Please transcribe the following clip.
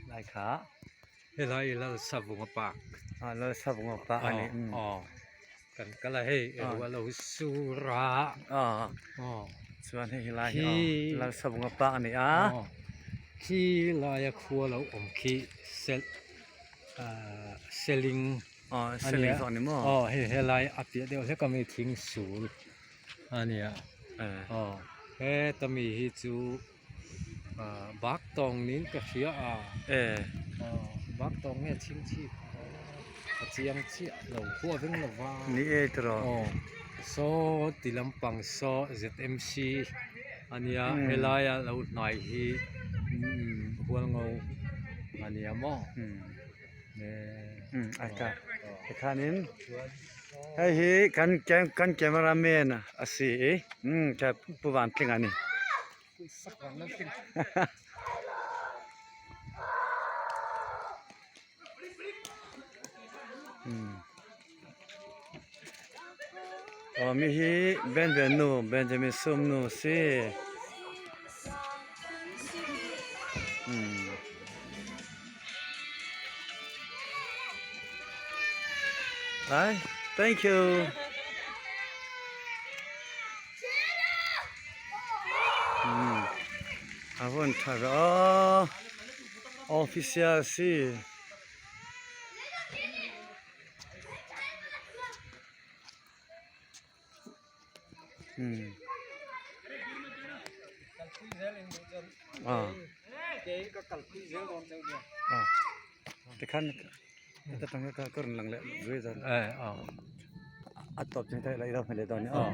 Lai kha. Helai i Lalsavunga Park. Ah Lalsavunga Park a ni. Aw kan kal a hei ruah lo sur a. Aw chuan hei helai hi aw Lalsavunga Park a ni a. Khi laia khua lo awm khi sel ah seling aw seling zawk a ni maw. Aw hei helai a piah deuh hlek ami thing sul a nia. Aw heta mi hi chu. Ah bak tawng niin ka hria a ah bak tawng nge chhingchhip a chiang chiah lo khua veng lo va ni e tiraw aw saw ti lampang saw zmc a nia helaia lo hnai hi hualngo a nia maw tikhanin hei hi kan kan camera man a si i pu Vantling a ni. Aw mi hi Benben nu Benjamin Sum nu a si. Ai thank you. A hun tha rawh aw official si. Tikhan ka rawn lang leh zui zan a tawp cheng te la i lo hmu leh dawn nia aw.